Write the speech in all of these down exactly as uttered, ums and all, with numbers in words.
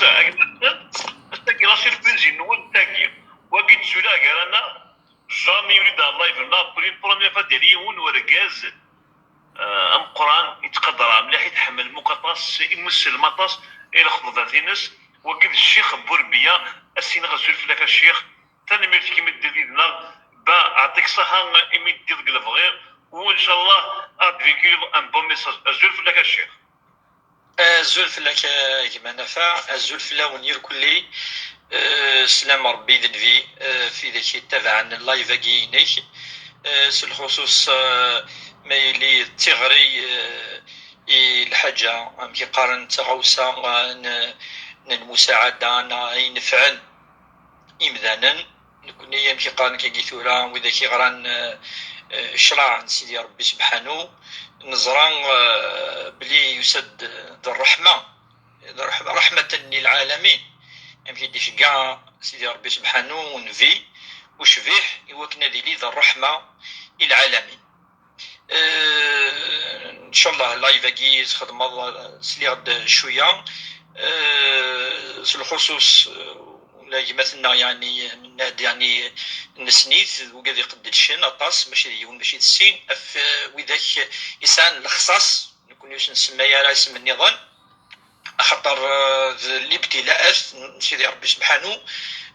Tagi la surprise-nwen tagi. Wagi d-sulaɣ gar-aneɣ, jamais yuli-d ɣer live-nneɣ, pour une première fois d yiwen urgaz, eh, ameqqran, yettqadar mliḥ, itḥemmel Muq aṭas, imussel aṭas i lxeḍbat-ines. Wagi d ccix n Burbiya, ad s-iniɣ azul fell-ak a ccix, tanemmirt-ik imi d-teddiḍ yid-neɣ, ba ɛṭik ṣaḥa imi d-teddiḍ deg lebɣi, u ncallah ad d-tvehikiḍ un bon message. Azul fell-ak a ccix. Azul fell-ak a gma Nafa, azul fell-awen irkelli. Eh, sslam Rebbi d Nnbi, eh, f widak yettabaɛen live-agi-inek. Eh, s lxuṣuṣ, eh, ma yili d tiɣri, eh, i lḥaǧa, amek i qqaren, d taɣawsa, eh, n, n lmusaɛada neɣ ayen nefɛen imdanen. Nekni, amek i qqaren kagi tura, widak i ɣran, eh, eh, ccṛeɛ n Sidi Ṛebbi sebḥanu, neẓra, eh, belli yusa-d d ṛṛeḥma, d ṛṛeḥma, ṛeḥmatan lil ɛalamin. Amek i d-iceggeɛ Sidi Ṛebbi sebḥanu nnbi ucbiḥ i wakken ad yili d ṛṛeḥma i lɛalamin. Eh, ncallah live-agi txedmeḍ, eh, sliɣ-d cwiya. Eh, s lxuṣuṣ, eh, ula gma-tneɣ, yeɛni, nenna-d, yeɛni, nessen-it, d wigad iqeddcen aṭas, mačči d yiwen, mačči d sin, ɣef, eh, widak yesɛan lexṣaṣ, nekkni ur s-nsemma ara isem nniḍen. Axaṭer, eh, d libtilaat n Sidi Ṛebbi sebḥanu,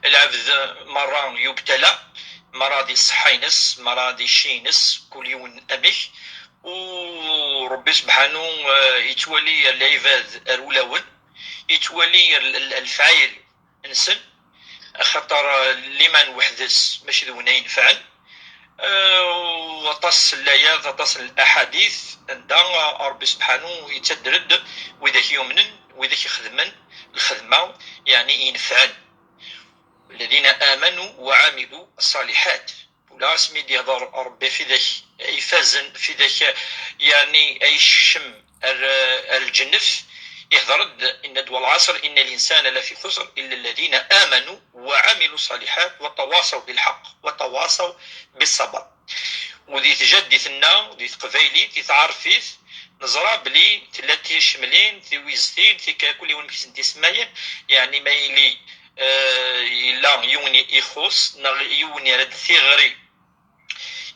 lɛebd merra yubtala, merra di ṣṣeḥḥa-ines, merra di cci-ines, kul yiwen amek. U Ṛebbi sebḥanu, eh, yettwali lɛibad ar ulawen, yettwali l-, l-, lefɛayel-nsen, axaṭer, eh, liman weḥd-s mačči d win ay inefɛen. Eh, u aṭas n layat, aṭas n laḥadit, anda, eh, Ṛebbi sebḥanu yettader-d widak yumnen, widak ixedmen lxedma, yeɛni inefɛen. الذين آمنوا وعملوا الصالحات. Ula asmi d-yehder Ṛebbi f widak ifazen, f widak, yeɛni, ay yekcem ar, ar lǧennet, ihder-d, yenna-d: والعصر إن الإنسان لفي خسر إلا الذين آمنوا وعملوا الصالحات وتواصوا بالحق وتواصوا بالصبر. U di tjaddit-nneɣ, di teqbaylit, di tɛerfit, neẓra belli tella ticemlin, tiwiztin, tika, kul yiwen amek i sent-isemmayen, yeɛni ma yili, eh, yella yiwen i ixuṣ, neɣ yiwen yerra-d tiɣri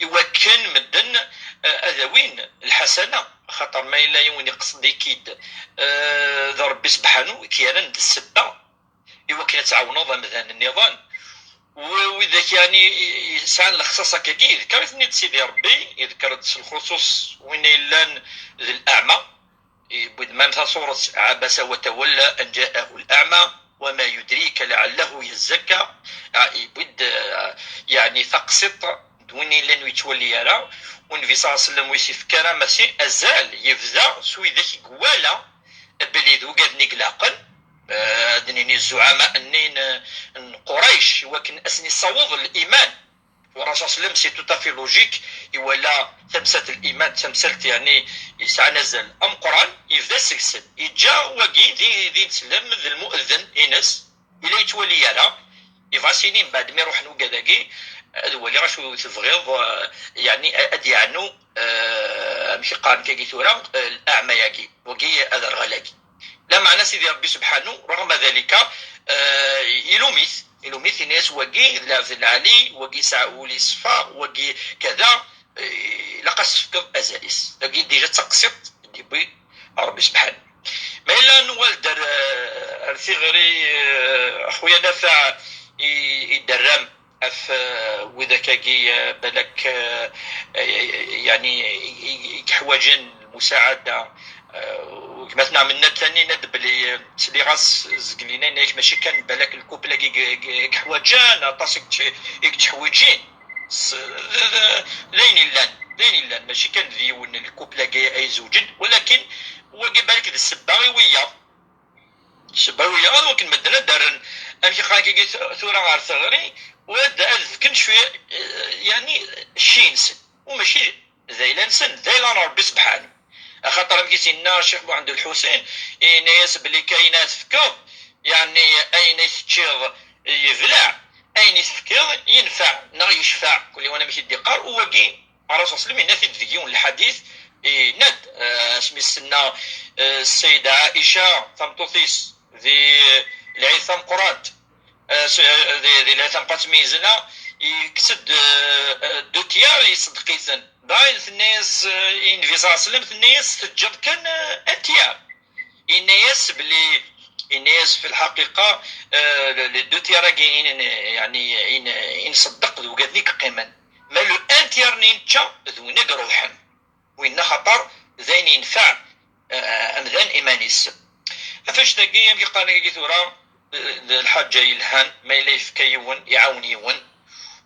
i wakken medden, eh, ad awin lḥasana, axaṭer ma yella yiwen iqsed-ik-id, eh, d Ṛebbi sebḥanu i k-yerran d ssebba i wakken ad tɛawneḍ amdan nniḍen. W-, widak, yeɛni, i-, i-, sɛan lexṣaṣ akkagi, yedker-iten-id Sidi Ṛebbi, yedker-d s lxuṣuṣ win yellan d leɛma, yewwi-d même tasuret: عبس وتولى أن جاءه الأعمى وما يدريك لعله يزكى. Ah, yewwi-d, eh, yeɛni, taqsiṭ d win yellan ur yettwali ara. U Nnbi ṣalla Llahu ɛalayhi wa sallam ur s-yefki ara, mačči azal, yebda s widak i iwala belli d wigaden i ilaqen, eh, ad d-nini zzuɛama-nni n, n Qurayc, i wakken ad sen-yessaweḍ liman. U Ṛṛasul ṣalla Llahu ɛalayhi wa sallam, c'est tout à fait logique, iwala tamsalt n liman d tamsalt, yeɛni, yesɛan azal ameqqran, yebda seg-sen. Yeǧǧa wagi d, d ineslem, d lmu'eddin-ines, ila yettwali ara, yebɣa s-yini mbeɛd mi ruḥen wigad-agi, ad waliɣ acu tebɣiḍ, eh, yeɛni, ad yeɛnu, eh, amek i qqaren kagi tura, eh, leɛma-agi, wagi aderɣal-agi. Lameɛna Sidi Ṛebbi sebḥanu, رغم ذلك, eh, ilum-it, ilum-it, yenna-yas: wagi d lɛebd lɛali, wagi yesɛa ul iṣfa, wagi kada, eh, ilaq ad s-tefkeḍ azal-is. Dagi déjà d taqsiṭ i d-yewwi Ṛebbi sebḥanu. Ma yella nuɣal-d ar, ar tiɣri, eh, a xuya Nafa, i, i d-terram ɣef, eh, widak-agi, eh, balak, eh, eh, yeɛni, i, i, i yeḥwaǧen lmusaɛada, eh, gma-tneɣ Mennad Taninna-d belli, eh, sliɣ-as zgelina, yenna-yak mačči kan balak lkupl-agi i, i, i yeḥwaǧen, aṭas i yett-, i yettḥwiǧin. S-, d, d, d ayen illan, d ayen illan, mačči kan d yiwen lkupl-agi ay izewǧen, walakin wagi balak d ssebba i wiyaḍ. Ssebba i wiyaḍ, wakken medden ad d-rren, amek i qqaren kagi, t-, tura ɣer teɣri, u ad, ad fken cwi, eh, yeɛni, cci-nsen, u mačči d ayla-nsen, d ayla n Ṛebbi sebḥanu. Axaṭer amek i s-yenna Ccix Muḥend Lḥusin, yenna-yas belli ayen ad tefkeḍ, yeɛni ayen ay teččiḍ yebleɛ, ayen i tefkiḍ yenfeɛ neɣ yecfeɛ, kul yiwen amek i d-iqqar, u wagi Ṛṛasul ṣalla Llahu ɛalayhi wa sallam yenna-t-id deg yiwen n lḥadit, yenna-d, eh, asmi s-tenna, eh, Ssayda Ɛica, tameṭṭut-is, di, tameqqrant, eh, s-, eh, di, di lɛid tameqqrant mi yezla, yekkes-d, eh, eh, deux tiers, iṣeddeq-iten. Dayen, tenna-yas, eh, i Nnbi ṣalla Llahu ɛalayhi wa sallam, tenna-yas teǧǧiḍ kan, eh, un tiers. Yenna-yas belli, yenna-yas fi lḥaqiqa, eh, les deux tiers-agi in, in, yeɛni, in, i nṣeddeq d wigad-nni yeqqimen. Ma le un tiers-nni nečča d win i iruḥen. Winna xaṭer d ayen yenfeɛ, eh, amdan iman-is. Ɣef annect-agi, amek i qqaren akka tura, eh, d lḥaǧa yelhan, ma yella yefka yiwen, iɛawen yiwen.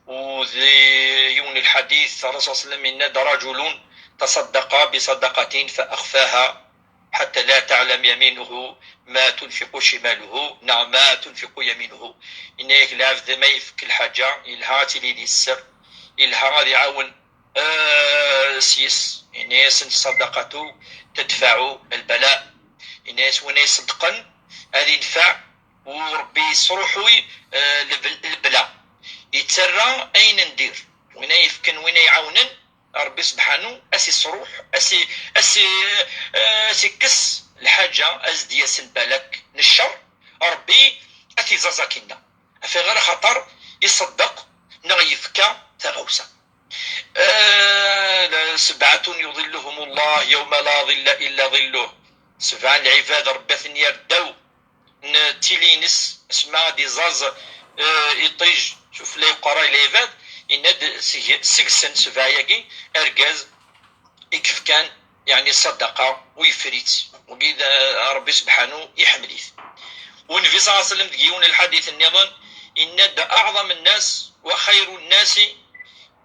U di yiwen n lḥadit, Ṛṛasul ṣalla Llahu ɛalayhi wa sallam yenna-d: رجل تصدق بصدقة فأخفاها حتى لا تعلم يمينه ما تنفق شماله، neɣ ما تنفق يمينه. Yenna-yak lɛebd ma yefk lḥaǧa, yelha ad tili di sser, yelha ad iɛawen, eh, s-yes. Yenna-yasen: الصدقة تدفع البلاء. Yenna-yas win ay iṣeddqen ad yenfeɛ u Ṛebbi yesṛuḥuy, eh, leb-, lebla. Yettarra ayen n dir. Win ay yefken, win ay iɛawnen, Ṛebbi sebḥanu, as-isṛuḥ, as-i-, as-, eh, as-ikkes lḥaǧa, as-d-yasen balak n cceṛ, Ṛebbi ad t-iẓaẓ akinna. Ɣef ayɣer? Axaṭer iṣeddeq neɣ yefka taɣawsa. Eh, سبعة يظلهم الله يوم لا ظل إلا ظله. Sebɛa n lɛibad Ṛebbi ad ten-yerr ddaw n tili-ines, asma ad iẓaẓ, eh, iṭij sufella uqerray n lɛibad, yenna-d seg-, seg-sen sebɛa-agi, argaz i yefkan, yeɛni, ṣṣadaqa, u yeffer-itt. Wagi d, eh, Ṛebbi sebḥanu iḥemmel-it. U Nnbi ṣalla Llahu ɛalayhi wa sallam deg yiwen n lḥadit nniḍen, yenna-d: أعظم الناس وخير الناس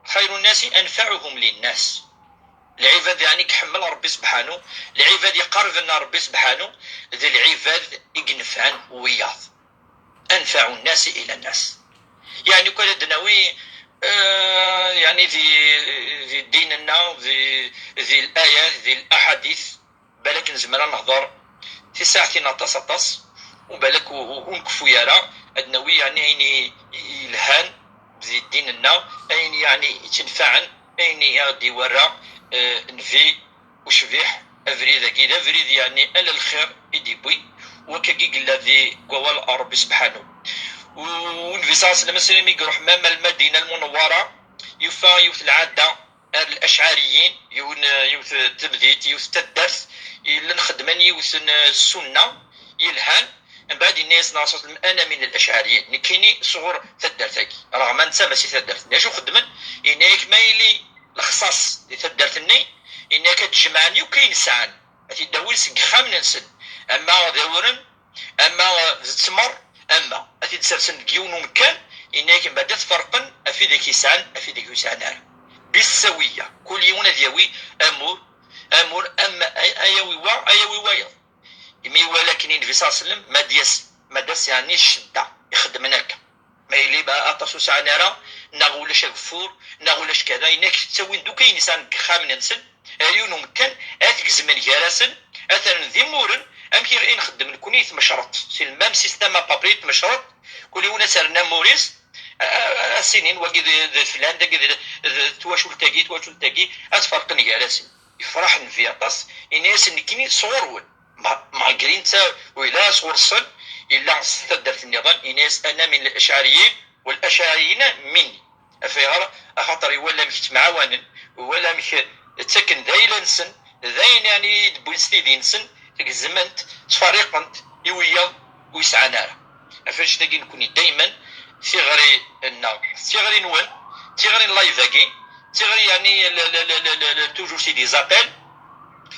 خير الناس أنفعهم للناس. Lɛibad, yeɛni, i iḥemmel Ṛebbi sebḥanu, lɛibad iqerben ar Ṛebbi sebḥanu, d lɛibad i inefɛen wiyaḍ. أنفع الناس إلى الناس. Yeɛni, kan ad d-nawi, eh, yeɛni, di, di ddin-nneɣ, di, di l-ayat, di l-aḥadit, balak nezmer ad nehḍer tisaɛtin aṭas, aṭas, u balak ur, ur, ur nkeffu ara, ad d-nawi, yeɛni, ayen i, i yelhan di ddin-nneɣ, ayen, yeɛni, ittenfaɛen, ayen i aɣ-d-iwerra, eh, Nnbi ucbiḥ, abrid-agi d abrid, yeɛni, ala lxir i d-yewwi, wakkagi yella di wawal n Ṛebbi sebḥanu. U, u Nnbi ṣalla Llahu ɛalayhi wa sallam, asmi i iruḥ mamma Lmadina Lmunewwara, yufa yiwet lɛadda, ar Lacɛariyin, yiwen, yiwet n temdint, yiwet n taddart, yellan xeddmen yiwet n ssunna yelhan. Mbeɛd yenna-yasen Ṛṛasul ṣalla Llahu ɛalayhi wa sallam: أنا من الأشعريين, nekkini sɣur taddart-agi, raɣma netta mačči taddart-nni. Acu xeddmen? Yenna-yak ma yili lexṣaṣ di taddart-nni, yenna-yak ad d-jemɛen yakk ayen sɛan, ad t-id-awin seg yexxamen-nsen, ama d awren, ama d ttmer, ama ad t-id-sersen deg yiwen umekkan, yenna-yak mbeɛd ad t-ferqen ɣef widak yesɛan, ɣef widak ur yesɛan ara. Bissawiya, kul yiwen ad yawi amur, amur, ama ay-, ayawi wa, ayawi wayeḍ. Imi iwala akken i Nnbi ṣalla Llahu ɛalayhi wa sallam, ma d-yas, ma d-as, yeɛni, ccedda, ixeddmen akka. Ma yili ba-, aṭas ur sɛan ara, neɣ ulac ageffur, neɣ ulac kada, yenna-yak ttawin-d akk ayen sɛan deg yexxamen-nsen, ar yiwen umekkan, ad t-gezmen gar-asen, ad t-rren d imuren, amek i, i nxeddem nekkni i tmecreḍt, c'est le même système à peu près i tmecreḍt, kul yiwen ad s-rren amur-is, a, a, a s-inin wagi d, d flan, dagi d, d twacult-agi, twacult-agi, ad t-ferqen gar-asen. Yefreḥ Nnbi aṭas, yenna-yasen nekkini sɣur-wen. Ma-, malgré netta, wila sɣur-sen, yella s taddart nniḍen, yenna-yas: أنا من الأشعريين والأشعريين مني. Ɣef ayɣer? Axaṭer iwala amek ttemɛawanen, iwala amek ttaken d ayla-nsen, d ayen, yeɛni, i d-wwin s tidi-nsen, gezmen-t, ttferriqen-t i wiyaḍ ur yesɛan ara. Ɣef annect-agi nekkni dayman, tiɣri-nneɣ, tiɣri-nwen, tiɣri n live-agi, tiɣri, yeɛni, le, le, le, le, le, le, toujours c'est des appels,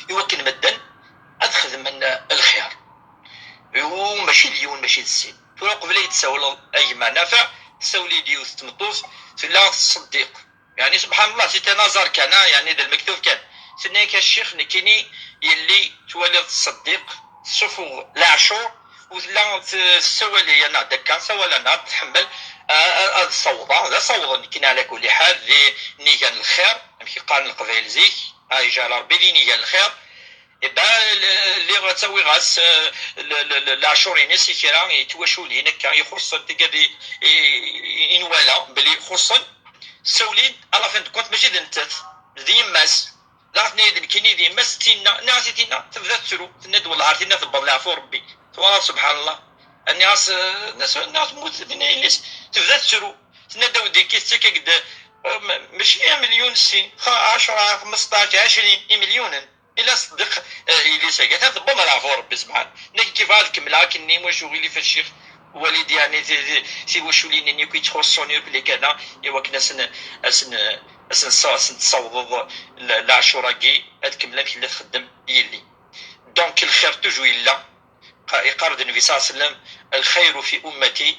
i wakken medden ad xedmen, eh, lxir. U mačči d yiwen, mačči d sin. Tura, qbel ay d-tsawleḍ a gma Nafaɛ, tsawel-iyi-d yiwet n tmeṭṭut, tella tettṣeddiq. Yeɛni, subḥan Allah, c'est un hasard kan, ha, yeɛni, d lmektub kan. Tenna-yak: a ccix, nekkini, yelli, twaliḍ tettṣeddiq, tessufuɣ leɛcur, u tella t-, tessawal-iyi-aneɣ-d akka, sawal-aneɣ-d, tḥemmel, a, a, ad ssawḍeɣ, d asaweḍ nekkini, ɛla kulli ḥal, di nniga n lxir, amek i qqaren Leqbayel zik, a, iǧɛel Ṛebbi di nniga n lxir. Eh ben, le-, lliɣ ttawiɣ-as, eh, le-, le-, le-, leɛcur-ines i kra n twaculin akka ixuṣṣen, tigad i, i, i nwala belli xuṣṣen, ssawlin, à la fin de compte, mačči d nettat, d yemma-s. Dɣa tenna-yi-d nekkini d yemma-s, tinna, nniɣ-as i tinna, tebda tettru, tenna-d: "Wellah ar tinna tewweḍ leɛfu n Ṛebbi." Twalaḍ, subḥan Allah. Nniɣ-as, eh, nniɣ-as temmut, dinna yelli-s tebda tettru. Tenna-d: "A weddi, kif tettak-ak-d, eh, ma-, mačči amelyun sin, xa-, ɛecra, xmesṭac, ɛecrin imelyunen." Ila ṣeddiq, eh, yelli-s-agi, atan tewweḍ ɣer ɛfu Rebbi, subḥan. Nekk kif ad kemmleɣ akkenni, wacu ɣilif a ccix Walid, yeɛni ti-, ti-, tiwaculin-nni akk yettxuṣṣun, akk li kada, i wakken ad sen, ad sen, ad sen, ad sen-tessawḍeḍ le-, leɛcur-agi, ad kemmlen amek tella txeddem yelli. Donc, lxir toujours yella. Qa-, iqqar-d Nnbi ṣalla Llahu ɛalayhi wa sallam: "الخير في أمتي،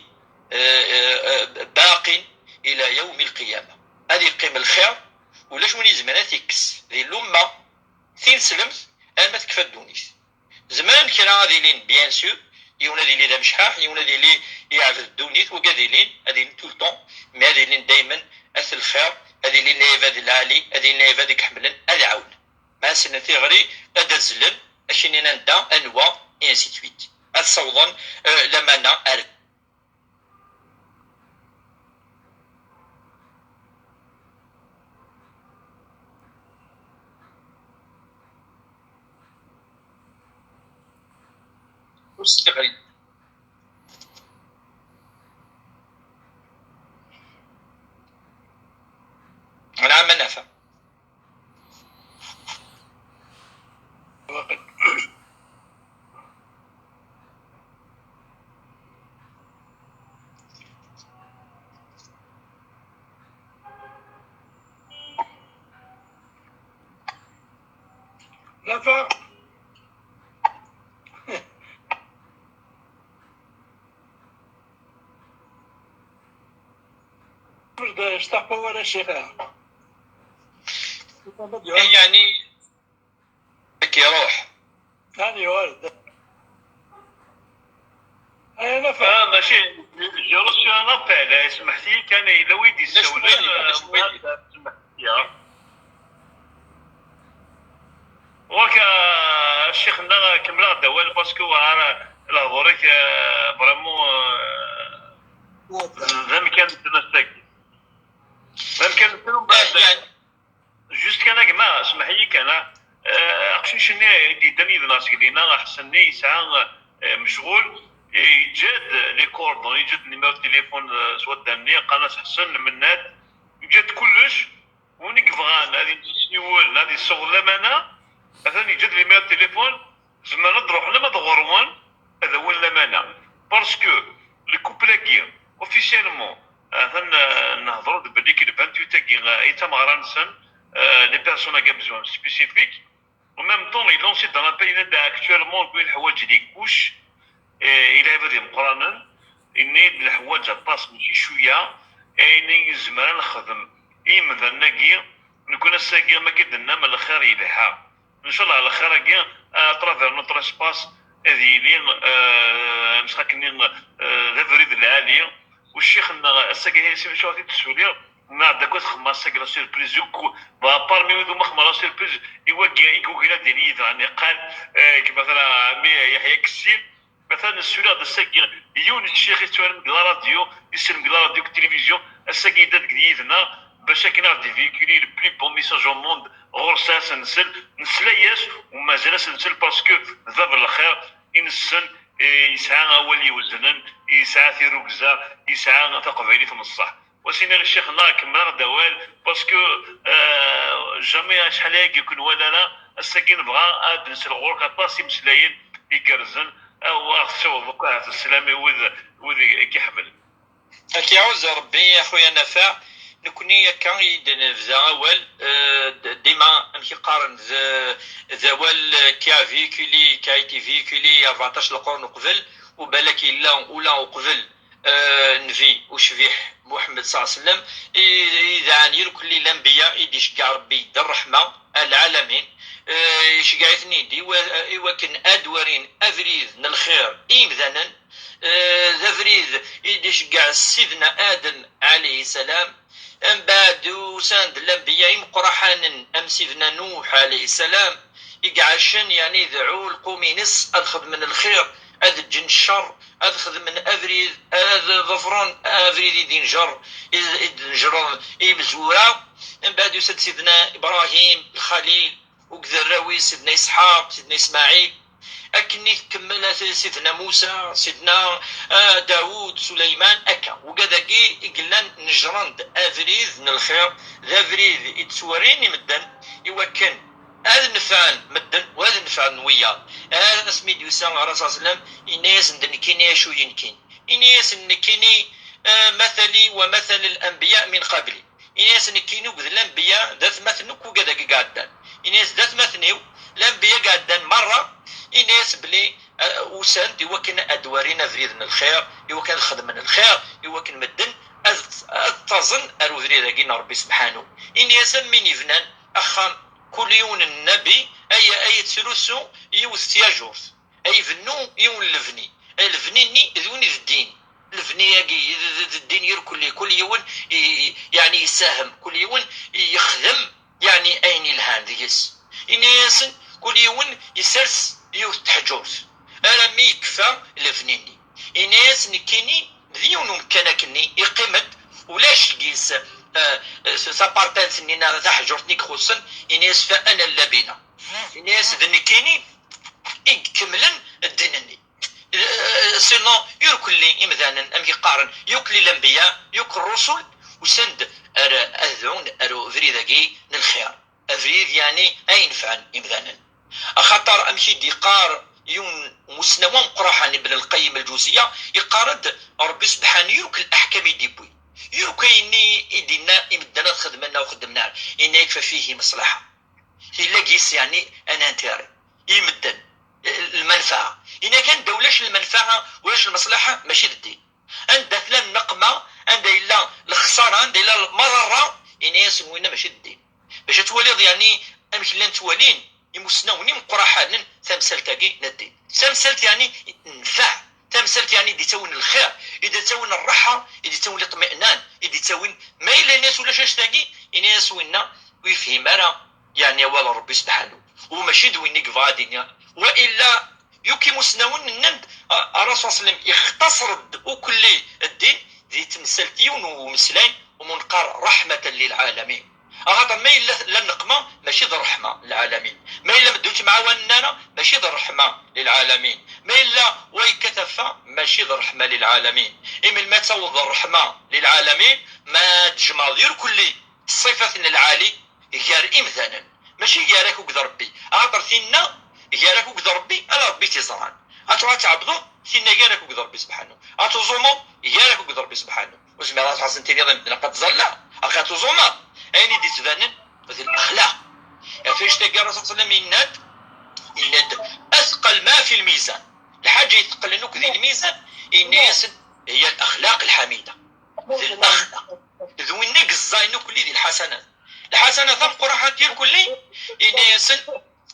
eh, eh, eh, باق إلى يوم القيامة." Ad yeqqim lxir, ulac win yezmer ad t-ikkes. Di lumma, tineslemt, arma tekfa ddunit. Zemren kra ad ilin, bien sûr, yiwen ad yili d amecḥaḥ, yiwen ad yili yeɛbed ddunit, wagi ad ilin, ad ilin tout le temps, mais ad ilin daymen at lxir, ad ilin lɛibad lɛali, ad ilin lɛibad i iḥemmlen, ad ɛawnen. Ma ssnen tiɣri, ad azzlen, ad k-inin anda, anwa, et ainsi de suite. Ad ssawḍen, eh, lamana ar ur s-tiɣri. Nɛam a Nafa. Nafa. Ur d-yectaq wawal a ccix. Yeɛni, ad k-iruḥ. Ad yuɣal. Ay, Nafa. Ah, mačči, j'ai reçu un appel, eh, smeḥt-iyi kan, yella wi d-yessawlen, eh, smeḥt-iyi. Waka, ccix-nneɣ, kemmel-aɣ-d awal, parce que war lehdur-ik, eh, vraiment, eh, d amkan n tmest-agi. D amkan n tmest. Juste kan, a gma, smeḥ-iyi kan, ah, eh, aqcic-nni i d-yeddan yid-neɣ seg dinna, Ḥsen-nni, yesɛa, eh, mecɣul, eh, yeǧǧa-d les coordonnées, yeǧǧa-d numéro de téléphone, eh, s wadda-nni, qqaren-as Ḥsen, Mennad, yeǧǧa-d kullec. Win i yebɣan ad yessiwel, ad yesseɣ lamana, atan yeǧǧa-d numéro de téléphone, zemren ad d-ruḥen ama d ɣur-wen, ad awin lamana. Parce que le couple-agi, officiellement, atan, eh, nehḍer-d belli kid vingt-huit-agi, eh, i d tameɣra-nsen, eh, les personnes-agi à besoin spécifique. En même temps, il lance-d un appel, yenna-d actuellement, win ḥwaǧ les couches, eh, i lɛibad imeqqranen, yenna-d neḥwaǧ aṭas, mačči cwiya, ayen i nezmer ad nexdem i yimdanen-agi, nekkni ass-agi, ma k-id-nna, ma lxir yelha. Ncallah, lxir-agi, à travers notre espace, ad yili, eh, nesɣa-k-nni, eh, d abrid lɛali. U ccix-nneɣ, ass-agi, si maca ad t-id-tessuliɣ, nniɣ-d akk ad xedmeɣ ass-agi la surprise, akk, bah, parmi wid umi xedmeɣ la surprise, i wagi, i yugin ad d-yili yid-neɣ, niqal, eh, kif, matalan, ɛemmi Yeḥya Kessim, matalan, nessuliɣ-d ass-agi yiwen n ccix i tettwalim deg la radio, isellem deg la radio, deg tilivizyu, ass-agi yedda deg yid-neɣ, bac akken ad d-véhiculer le plus beau message au monde, ɣur-s ad as-nsel, nesla-yas, u mazal ad as-nsel, parce que d bab n lxir, i nessen, eh, yesɛa awal iweznen, yesɛa tirrugza, yesɛa taqbaylit n ṣṣeḥ. Wa s-iniɣ i ccix-nneɣ, kemmel-aɣ-d awal, parce que, euh, jamais acḥal ayagi ur k-nwala ara, ass-agi nebɣa ad d-nsel ɣur-k aṭas imeslayen igerrzen, a, wa ɣ-tessiwḍeḍ akk ahat sslam i wid, wid i, i k-iḥemmlen. Ad k-iɛuzz Rebbi, a xuya Nafaɛ. Nekkni akka i d-nebda awal, eh, d-, dima, amek i qqaren, d, d awal, eh, qui a véhiculé, qui a été véhiculé arbaɛṭac lqern uqbel, u balak yella ula uqbel, eh, Nnbi ucbiḥ Muḥemmed ṣalla Llahu ɛalayhi wa sallam, i, i dɛan irkelli lanbiya i d-iceggeɛ Rebbi d ṛṛeḥma a lɛalamin, eh, iceggeɛ-iten-id i wa-, i wakken ad warin abrid n lxir i yimdanen, eh, d abrid i d-iceggeɛ Sidna Adem ɛalayhi ssalam. Mbeɛd usan-d lanbiya imeqqraḥanen am Sidna Nuḥ ɛalayhi ssalam, i iɛaccen, yeɛni idɛu lqum-ines ad xedmen lxir, ad ǧǧen ccer, ad xedmen abrid, ad ḍefren abrid i d-injer, i, i d-nejreḍ i yimezwura. Mbeɛd yusa-d Sidna Ibrahim Lxalil, akked arraw-is, Sidna Isḥaq, Sidna Ismaɛil, Akken i tkemmel Sidna Musa, Sidna, ah, Dawud, Suleyman, akka. Wigad-agi i yellan nejren-d abrid n lxir, d abrid i ttwerrin i medden, i wakken ad nefɛen medden u ad nefɛen wiyaḍ. Ar asmi d-yusa ɣer Rasul sallam, yenna-yasen-d: "Nekkini acu i nekkini?" Ini-yasen: "Nekkini, ah, matali wa matal al-anbiya min qabli." Ini-as: "Nekkini akked lanbiya d atmaten akk wigad-agi iɛeddan." Ini-as: "D atmaten-iw, lanbiya iɛeddan merra." Ini-as belli, eh, usan-d i wakken ad d-werrin abrid n lxir, i wakken ad xedmen lxir, i wakken medden ad, ad ttaẓen ar ubrid-agi n Ṛebbi sebḥanu. Ini-as: "Am win yebnan axxam, kul yiwen n nnabi ay, ay yettrusu yiwet tyajurt." Ay ibennu yiwen n lebni. Ay lebni-nni d win i d ddin. Lebni-agi d, d, d ddin irkelli. Kul yiwen i, i, yeɛni yessaham. Kul yiwen yexdem, yeɛni, ayen yelhan deg-s. Ini-yasen, kul yiwen yessers yiwet teḥjurt. Armi yekfa lebni-nni. Ini-as: "Nekkini d yiwen umekkan akkenni, iqqim-d, ulac deg-s, eh, eh, tapartant-nni neɣ taḥjurt-nni i ixuṣṣen." Ini-as: "Fa ana labina." Ini-as: "D nekkini i ikemmlen ddin-nni." Eh, sinon, irkelli imdanen, amek i qqaren, yukli lanbiya, yukli ṛṛusul, usan-d ar, ad dɛun ar ubrid-agi n lxir. Abrid, yeɛni, ay inefɛen imdanen. Axaṭer, amek i d-iqqar yiwen umusnaw ameqqraḥan, Ibn Lqayyim Lǧuziya, iqqar-d: "Ṛebbi sebḥanu, yurk leḥkam i d-iwwi, yurk ayenni i d-inna i medden ad xedmen neɣ ur xeddmen ara, yenna-yak fa fihi maslaḥa." Yella deg-s, yeɛni, un intérêt i medden, lmanfaɛa. Yenna-yak anda ulac lmanfaɛa, ulac lmaslaḥa, mačči d ddin. Anda tella nneqma, anda yella lexsara, anda yella lmaḍerra, ini-asen winna mačči d ddin. Bac ad twaliḍ, yeɛni, amek llan ttwalin imusnawen imeqqraḥanen tamsalt-agi n ddin. Tamsalt, yeɛni, nnfeɛ. Tamsalt, yeɛni, i d-ittawin lxir, i d-ittawin rraḥa, i d-ittawin liṭmi'nan, i d-ittawin, ma yella yenna-as ulac annect-agi, ini-as winna ur yefhim ara, yeɛni, awal n Ṛebbi sebḥanu. U mačči d win i yebɣa ad d-ini. Wa illa, yakk imusnawen nnan-d, a, Ṛṛasul sallam ixtaṣer-d ukelli ddin di temsalt yiwen umeslay, umi neqqar rahmatan lil alamin. Axaṭer ma yella la nneqma, mačči d ṛṛeḥma lil alamin. Ma yella medden ur ttemɛawanen ara, mačči d ṛṛeḥma lil alamin. Ma yella wa yekkat affa, mačči d ṛṛeḥma lil alamin. Imi melmi ad taweḍ ṛṛeḥma lil alamin? Ma tjemɛeḍ irkelli ṣṣifat n lɛali gar imdanen, mačči gar-ak akked Ṛebbi. Axaṭer tinna gar-ak akked Ṛebbi, ala Ṛebbi i tt-iẓran. Ad truḥ ad tɛebdeḍ, tinna gar-ak akked Ṛebbi sebḥanu. Ad tuẓumeḍ, gar-ak akked Ṛebbi sebḥanu. Ur zmireḍ ad tḥaṣen tiniḍ i medden aqad ẓalleɣ, aqad tuẓumeḍ. Ayen i d-ittbanen d lexlaq. Ɣef annect-agi Ṛṛasul sallam yenna-d, yenna-d: "Athqal ma fi lmizan." Lḥaǧa yeteqqlen akk di lmizan, yenna-yasen: "Hiya al-axlaq al-ḥamida." D lexlaq. D winna i yeẓẓayen akk di lḥasanat. Lḥasanat tameqqraḥant irkelli, yenna-yasen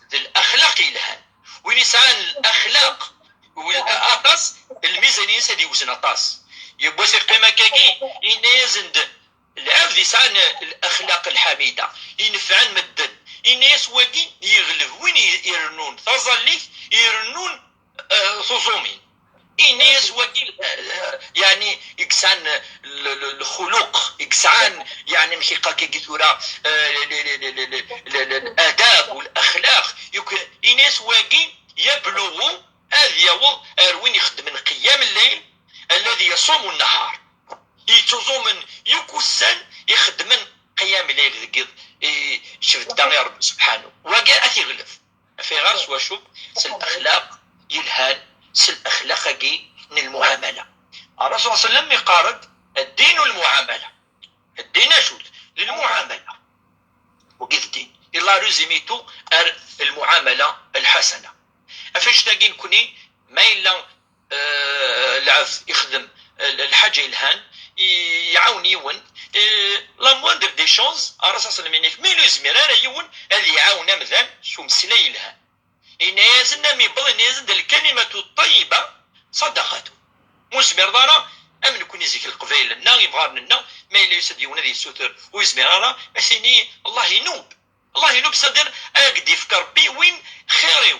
d lexlaq yelhan. Win yesɛan lexlaq aṭas, lmizan-ines ad yewzen aṭas. Yiwwas iqqim akkagi, yenna-yasen-d: "Lɛebd yesɛan lexlaq lḥamida, inefɛen medden." Yenna-yas wagi yeɣleb win i-, irennun taẓallit, irennun, eh, tuẓumin. Ini-as wagi, eh, yeɛni, i yesɛan l-, l-, lxuluq, i yesɛan, yeɛni, amek iqqar kagi tura, eh, l-, l-, adab u lexlaq, yuk-, ini-as wagi yabluɣu, ad yaweḍ ar win ixeddmen qiyam lleyl, alladhi yasumu nnahar. Yettuẓumen yakk ussan, ixeddmen qiyam lleyl deg iḍ, i, icbedda i Ṛebbi sebḥanu. Wagi ad t-iɣleb. Af ayɣer? S wacu? S lexlaq yelhan, s lexlaq-agi n lmuɛamala. Ṛṛasul sallam iqqar-d: "Ddin lmuɛamala." Ddin acu-t? D lmuɛamala. Wagi d ddin. Illa résumé tout ar lmuɛamala lḥasana. Af annect-agi nekni, ma yella eh, lɛebd ixdem, eh, lḥaǧa yelhan, i-, iɛawen yiwen, eh, la moindre des choses, ara s-, aselmi-nnek, mi ur yezmir ara yiwen ad iɛawen amdan s umeslay yelhan. Yenna-yasen, am yewweḍ, yenna-yasen-d: "Lkalimatu ṭṭayyiba sadaqatu." Ur yezmir ara, am nekni zik Leqbayel-nneɣ, imɣaren-nneɣ, ma yella yusa-d yiwen ad yessuter, ur yezmir ara, ad s-yini: "Allah inub." Allah inub, c'est-à-dire, ad ak-d-yefk Ṛebbi win xir-iw.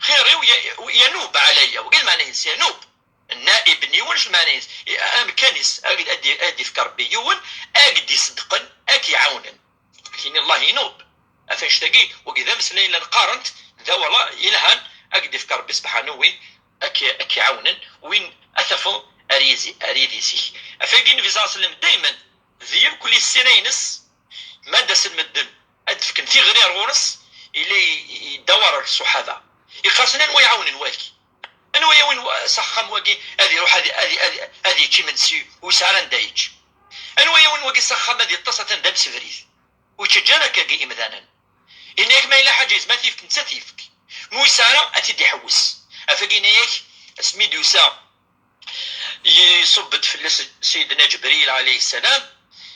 Xir-iw ya-, yanub ɛlaya. Wagi lmeɛna-ines, yanub. Nnaib-nni, ulac lmeɛna-ines. I-, amkan-is, ad, ad, ad d-yefk Ṛebbi yiwen, ad ak-d-iṣeddqen, ad k-iɛawnen. Kini Allah inub. Af annect-agi, wagi d ameslay la neqqaren-t, d awal yelhan, Ad k-d-ifk Ṛebbi sebḥanu win ad k-, ad k-iɛawnen, win ad tafeḍ ar yidi-, ar yidis-ik. Ɣef wagi Nnbi ṣalla Llahu ɛalayhi wa sallam daymen d yirkelli ssira-ines, ma d-asen medden ad d-fken tiɣri ar ɣur-s, yella y-, y-, yeddawar ar ṣṣuḥaba. Yeqqar-asen: "Anwa iɛawnen wagi? Anwa yawin wa-, s axxam wagi ad iruḥ ad, ad, ad, ad yečč imensi, ur yesɛi ara anda yečč? Anwa yawin wagi s axxam ad yeṭṭes atan d amsebrid?" Ur yettaǧǧa ara akkagi imdanen. Yenna-yak ma yella ḥaǧa yezmer ad t-yefk, netta ad t-yefk. Ma ur yesɛi ara, ad t-id-iḥewwes. Ɣef wagi yenna-yak, asmi d-yusa, iṣubb-d fell-as Sidna Ǧebril ɛalayhi ssalam,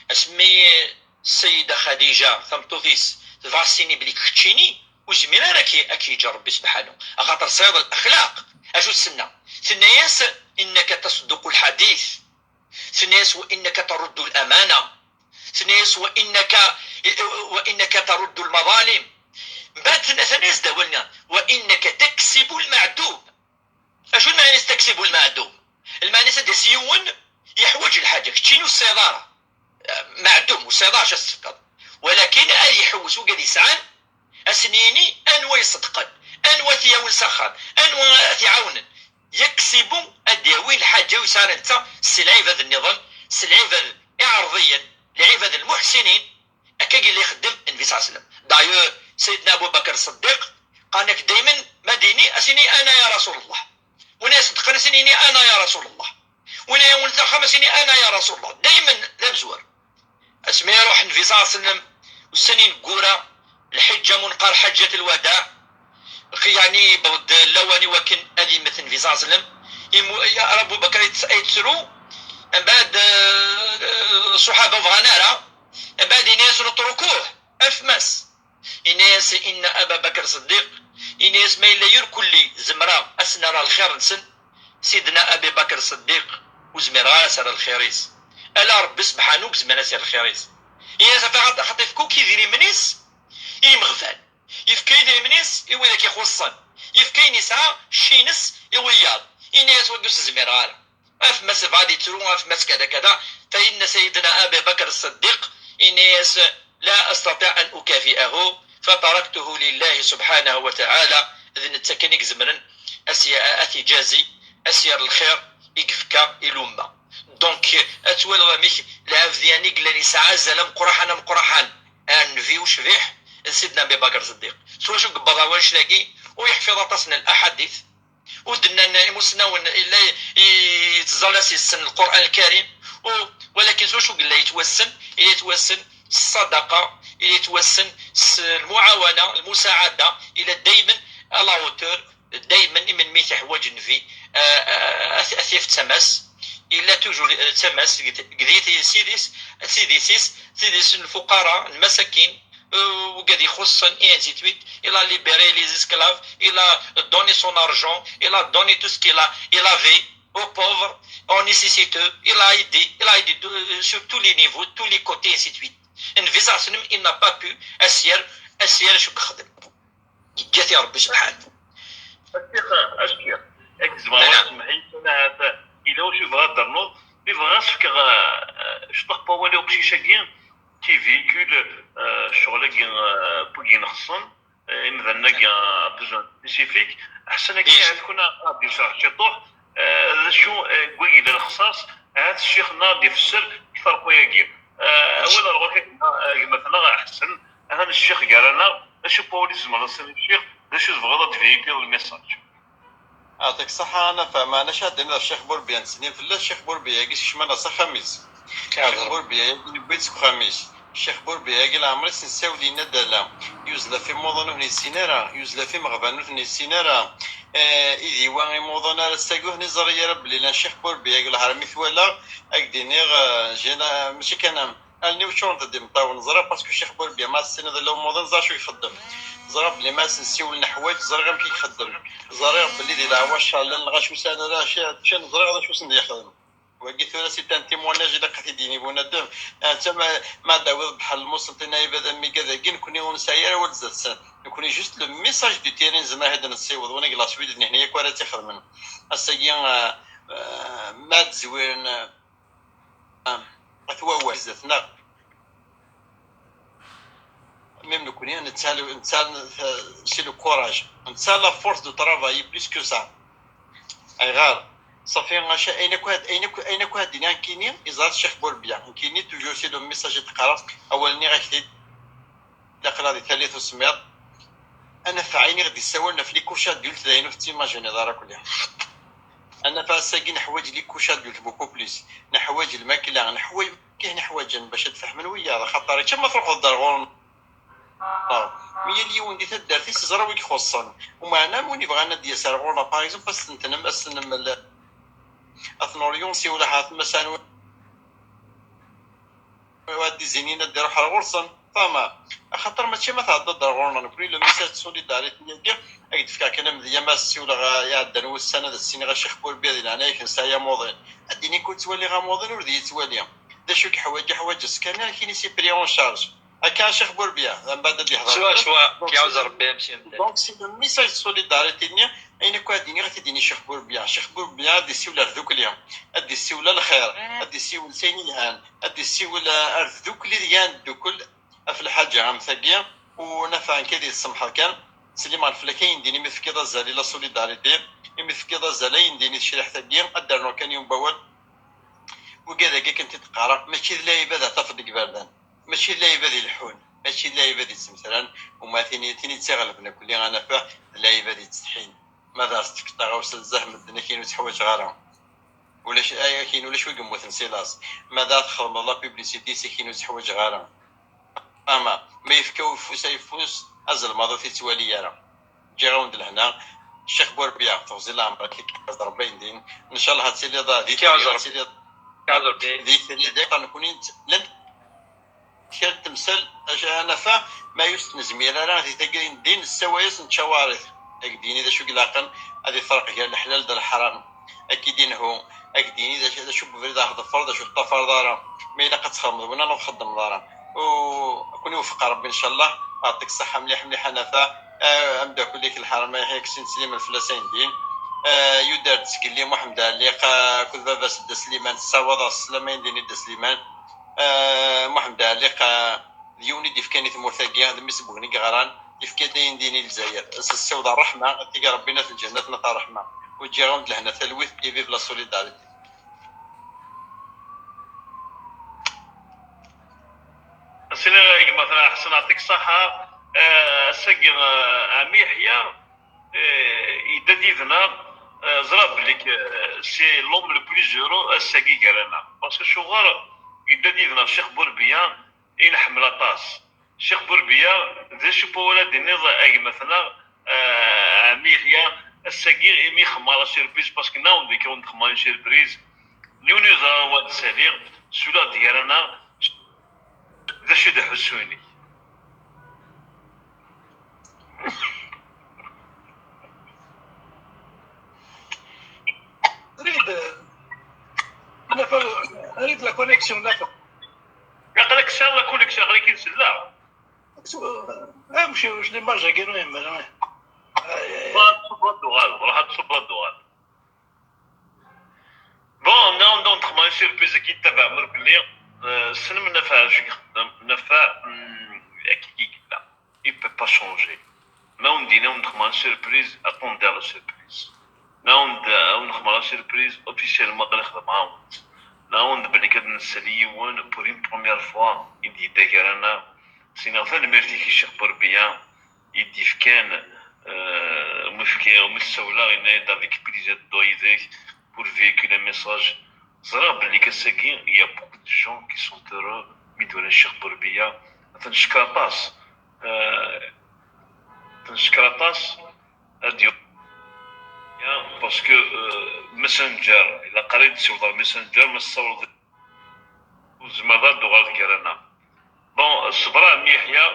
asmi Ssayida Xadiǧa, tameṭṭut-is, tebɣa ad s-tini belli keččini ur yezmir ara ad k-, ad k-yeǧǧ Ṛebbi sebḥanu, axaṭer tesɛiḍ lexlaq. Acu tsenna? Tenna-yas: "Innaka tasduqu lḥadit." Tenna-yas: "Wa innaka taruddu l-amana." Tenna-yas: "Wa innaka, wa innaka taruddu lmaḍalim." Mbeɛd tenna, tenna-yas-d awal-nni: "Wa innaka taksibu lmaɛdum." Acu lmeɛna-s taksibu lmaɛdum? Lmeɛna-s ad d-yas yiwen yeḥwaǧ lḥaǧa, keččini ur tesɛiḍ ara. Meɛdum, ur tesɛiḍ ara acu ad s-tefkeḍ. Walakin ad iḥewwes wigad yesɛan, ad sen-yini anwa iṣeddqen, anwa t-yawin s axxam, anwa ad t-iɛawnen. Yaksibu ad d-yawi lḥaǧa ur yesɛi ara netta s lɛibad nniḍen, s lɛibad iɛerḍiyen, lɛibad lmuḥsinin. Akka i yella ixeddem Nnbi ṣalla Llahu ɛalayhi wa sallam. D'ailleurs, Sayidna Abu Bakr Ṣeddiq, qqaren-ak daymen ma d-ini, ad s-ini: "Ana ya Rasul Allah." Win ay iṣeddqen, ad s-ini: "Ana ya Rasul Allah." Win ay yawin s axxam, ad s-ini: "Ana ya Rasul Allah." Daymen d amezwar. Asmi iruḥ Nnbi ṣalla Llahu ɛalayhi wa sallam, ussan ineggura, lḥiǧǧa mu neqqar ḥaǧǧat lwadaɛ, yeɛni yewweḍ-d lawan i wakken ad yemmet Nnbi ṣalla Llahu ɛalayhi wa sallam, imu-, ya Abu Bakr yet-, yettru, mbeɛd, eh, ṣṣuḥaba ur bɣan ara, mbeɛd yenna-yasen: "Utrukuh, afem-as." Yenna-yas: "Inna Aba Bakr Ṣeddiq", yenna-yas: "Ma yella irkelli zemreɣ ad sen-rreɣ lxir-nsen, Sidna Abi Bakr Ṣeddiq ur zmireɣ ara ad s-rreɣ lxir-is. Ala Ṛebbi sebḥanu i yezmiren ad s-yerr lxir-is." Yenna-yas: "Ɣef xaṭ-, xaṭi yefka akk idrimen-is i yimeɣban, yefka idrimen-is i widak ixuṣṣen, yefka ayen yesɛa cci-ines i wiyaḍ." Yenna-yas: "Wagi ur s-zmireɣ ara." Af Mass Badi Tru, af Mass kada kada, fa inna Sayyidina Abi Bakr Ṣeddiq, yenna-yas: "La astati' an ukafi'ahu, fa taraktuhu lillahi subḥanahu wa taɛala." D netta kan i izemren a s-, a t-ijazi, a s-yerr lxir i yefka i lumma. Donc, ad twaliḍ amek lɛebd yani i yellan yesɛa azal ameqqraḥan, ameqqraḥan ar Nnbi ucbiḥ d Sidna Abi Bakr Ṣeddiq. S wacu yewweḍ wannect-agi? Ur yeḥfiḍ aṭas n laḥadit, ur d-nnan imusnawen illa i-, i-, yettẓallas yessen Lqur'an Lkarim, u-, walakin s wacu yella yettwassen? Yella yettwassen s ṣṣadaqa, yella yettwassen s lmuɛawana, lmusaɛada, yella daymen à la hauteur, daymen i melmi i t-iḥwaǧ Nnbi, ah, ah, ad t-, ad t-yaf d tama-s, yella toujours, ah, d tama-s, deg, deg, deg tidis, tidis-is, tidis n lfuqara, lmasakin, euh, wigad ixuṣṣen, et ainsi de suite. Il a libéré les esclaves, il a donné son argent, il a donné tout ce qu'il a, il avait aux pauvres, aux nécessiteux, il a aidé, il a aidé de, sur tous les niveaux, tous les côtés, ainsi de suite. Nnbi ṣalla Llahu ɛalayhi wa sallam, il n'a pas pu a s-yerr, a s-yerr acu yexdem. Yeǧǧa-t i Ṛebbi subḥanahu. A Ccix, a Ccix, ad k-zemreɣ ad semmeḥ-iyi kan ahat, yella wacu yebɣa ad d-ternuḍ, mi bɣiɣ ad s-fkeɣ, eh, cṭuḥ n wawal i uqcic-agi, qui véhicule, eh, ccɣel-agi, eh, n wigi nxeṣṣen, eh, imdanen-agi, eh, besoin spécifique. Ḥsen akka ahat kun ad d-yecreḥ ciṭuḥ, eh, d acu, eh, n wigi d lexṣaṣ, ahat Ccix-nneɣ ad d-ifesser kter n wayagi. Eh, awal ar ɣur-k a gma-, a gma-tneɣ Ḥsen, atan Ccix gar-aneɣ, d acu n wawal i tzemreḍ ad s-tiniḍ i Ccix, d acu tebɣiḍ ad d-véhiculiḍ le message? Yeɛṭik ṣṣeḥḥa, ana fehmeɣ, ana acu ad d-iniḍ ɣef Ccix Burbiya, nettsellim fell-as, Ccix Burbiya-agi sekcem-aneɣ s axxam-is. Ccix Burbiya-agi newwi-d seg uxxam-is. Ccix Burbiya-agi leɛmer i s-nessawel yenna-d ala. Yuzzel ɣef imuḍan ur ten-yessin ara, yuzzel ɣef imeɣban ur ten-yessin ara. Eh, idiwa imuḍan ar ass-agi ur ten-iẓri ara belli llan Ccix Burbiya-agi, leḥram i t-walaɣ, ad k-d-iniɣ, eh, jina-, mačči kan am, allen-iw ččurent d imeṭṭawen, ẓriɣ parce que Ccix Burbiya ma as-tiniḍ illa umuḍin ẓriɣ acu ixeddem. Ẓriɣ belli ma as-nessiwel neḥwaǧ, ẓriɣ amek i ixeddem. Ẓriɣ belli di leɛwacer llan lɣaci ur sɛin ara acu ara ččan, ẓriɣ d acu i sen-d-yexdem. Wagi tura c'est un témoignage ilaq ad t-id-yini bunadem. Netta ma, ma d-tawiḍ bḥal lmuṣelṭin ay bad amiga dagi, nekni ur nesɛi ara awal zdat-sen. Nekni juste le message du terrain nezmer ad nessiweḍ, win i la Suède d nehni yakk ara tt-ixedmen. Ass-agi, eh, eh, ma d-zwiren, eh, at wawal zdat-neɣ. Même nekkni, netta, netta, c'est le courage. Netta, la force de travailler plus que ça. Ayɣer? Safi, aca, ayen akk ad, ayen akk, ayen akk ad d-iniɣ nekkini, iẓra-t Ccix Burebya. Nekkini, toujours, c'est le message i d-qqareɣ, awal nniɣ-ak-t-id. Aql-aɣ di tallit usemmiḍ. Ad naf ayen i ɣ-d-yessawalen ɣef les couches adultes, d ayen ur tettimajiniḍ ara akk-nni. Ad naf ass-agi neḥwaǧ les couches adultes beaucoup plus. Neḥwaǧ lmakla, neḥwaǧ, kif neḥwaǧen bac ad fehmen wiyaḍ, axaṭer ičča ma truḥeḍ-d ar ɣur-, mi yal yiwen di taddart-is ẓra wi ixuṣṣen. Umeɛna, win ibɣan ad d-yas ar ɣur-neɣ, par exemple, ad s-tentnem, ad s-tennemmel, ad t-nuryu, siwel ahat ma sɛan wa-, ad d-izinin ad d-iruḥ ar ɣur-sen. Tama, axaṭer mačči ma tɛeddaḍ ar ɣur-neɣ, nekkni le message de solidarité-agi, ad k-d-fkeɣ kan amedya, ma siwleɣ, iɛeddan wussan, ad as-iniɣ a Ccix Burebya, di leɛnaya-k, nesɛa amuḍin. Ad d-ini, kul ttwaliɣ amuḍin, ur d-yettwali. D acu i yeḥwaǧ? Yeḥwaǧ scanner, kini c'est pris en charge. Akka a Ccix Burebya, mbeɛd ad d-yehder. Cwa, cwa, donc, k-iɛuzz Rebbi a Msya Mdad. Donc, c'est le message de solidarité-nni, ayen akk ad d-iniɣ, ad t-id-ini Ccix Burebya. Ccix Burebya ad d-issiwel ar tdukli, ad d-issiwel a lxir, ad d-issiwel s ayen ilhan, ad d-issiwel, eh, ar tdukli d yan ddukkel ɣef lḥaǧa am tagi, u nafɛen kan ad yi-tsemḥeḍ kan, ttsellimeɣ fell-ak ayendin imi tefkiḍ azal i la solidarité, imi tefkiḍ azal ayendin i tecriḥt-agi, ad d-rnuɣ kan yiwen wawal. Wigad-agi akken t-id-qqareɣ, mačči d lɛibad ara tafeḍ deg iberdan. Mačči d lɛibad ileḥḥun, mačči d lɛibad yettmetran, uma tin, tin i tt-iɣelben akk-nni ad naf d lɛibad yettsetḥin. Ma d as-tefkeḍ taɣawsa n zzah medden akin ur tt-ḥwaǧeɣ ara. Ulac, ay, akin ulac wi yemmuten si laẓ. Ma d txedmeḍ la publicité-s akin ur tt-ḥwaǧeɣ ara. Ama ma yefka ufus ayeffus, azelmaḍ ur t-yettwali ara. Ǧǧiɣ-awen-d lehna. Ccix Burebya, teɣzi leɛmer-ik, ad Rebbi ayendin. Ncallah ad tiliḍ di tili, ad tiliḍ di tili, di tili, di tili, nekkni llant kra n temsal, aca, nafa, ma yus nezmir ara di tagi n ddin, nessawa-yas, neččawarit. Ad k-d-yini d acu i ilaqen, ad ifreq gar leḥlal d leḥram. Ad k-id-inhu, ad k-d-yini d acu, d acu n ubrid ara tḍefreḍ, d acu ur teṭṭafareḍ ara. Ma ilaq ad txedmeḍ, win ur txeddmeḍ ara. U ad ken-iwefeq Rebbi, ncallah. Yeɛṭik ṣṣeḥḥa mliḥ, mliḥ a nafa. Ah, ameddakel-ik lḥerma Yeḥya Kessin Sliman fell-as ayendin. Ah, yuder-d zgelli Muḥemmed Ɛelliq, ah, akked baba-s Dda Sliman, tessawaḍ-as sslam ayendin i Dda Sliman. Ah, Muḥemmed Ɛelliq, ah, d yiwen i d-ifkan i tmurt-agi, d mmi-s n wegni yeɣran, yefka-d ayendin i Lezzayer. As-ssiweḍ ṛṛeḥma, ad t-ig Ṛebbi n at lǧenna, n at ṛṛeḥma. U ǧǧiɣ-awen-d lehna, talwit, et vive la solidarité. Sini gma-tneɣ Ḥsen, yeɛṭik ṣṣeḥḥa. Eh, ass-agi, eh, Ɛemmi Yeḥya, eh, yedda-d yid-neɣ. Eh, ẓriɣ belli k-, eh, c'est l'homme le plus heureux ass-agi gar-aneɣ. Parce que acuɣer yedda-d yid-neɣ Ccix Burebya, i nḥemmel aṭas. Ccix Burebya, d acu n wawal ad d-tiniḍ a gma-tneɣ, eh, Ɛemmi Yeḥya, ass-agi imi xemmeɣ la surprise, parce que nnaɣ-d nekk ur d-xemmeɣ une surprise. Yiwen ur yeẓri wa d-saliɣ, suliɣ-d gar-aneɣ, d acu i d aḥussu-inek? Rrid, nafa, rrid la connexion, nafa. Aql-ak tesɛiḍ la connexion, aql-ak-in selleɣ. Amcic, l'image-agi ur yemmal. Ruḥ ad tṣubbeḍ ad d-tuɣal, ruḥ ad tṣubbeḍ ad d-tuɣal. Bon, nnaɣ-d nexdem une surprise-agi, tabaɛmert belli, eh, tessnem Nafa acu i ixeddem, Nafa, mm, akka i yella. Il peut pas changer. Ma wen-d-yenna wen-d-xemmeɣ une surprise, attendez la surprise. Ma wen-d, wen-d-xemmeɣ la surprise, officiellement ad xedmeɣ-awen-tt. Ma wen-d belli ad nsali yiwen, pour une première fois, i d-yedda gar-aneɣ. Sinaɣ tanemmirt-ik i Ccix Burebya, i d-yefkan, euh, umi fkiɣ, umi ssawleɣ, yenna-yi-d avec plaisir de doigt pour véhiculer un message. Ẓriɣ belli ass-agi, il y a beaucoup de gens qui sont heureux mi d-walan Ccix Burebya. Ad ten-neckeṛ aṭas. Euh, ad ten-neckeṛ aṭas. Ad y-, parce que, euh, Messenger, ilaq ara i d-tessiwḍeḍ ɣer Messenger, ma tessawleḍ ur tezmireḍ ad d-tuɣaleḍ gar-aneɣ. Bon, ṣṣber a Ɛemmi Yeḥya,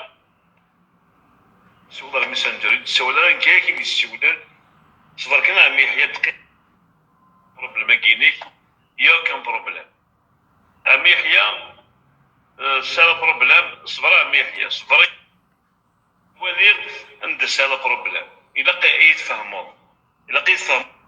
siweḍ ɣer Messenger, ur d-ssawal ara, nekk akken yessiwlen. Ṣṣber kan a Ɛemmi Yeḥya, dqiqa. Problème-agi-inek, il y a aucun problème. A Ɛemmi Yeḥya, euh, c'est le problème, ṣṣber a Ɛemmi Yeḥya, ṣṣber. Waliɣ anda sɛiɣ le problème. Ilaq ad iyi-tfehmeḍ. Ilaq ad iyi-tfehmeḍ.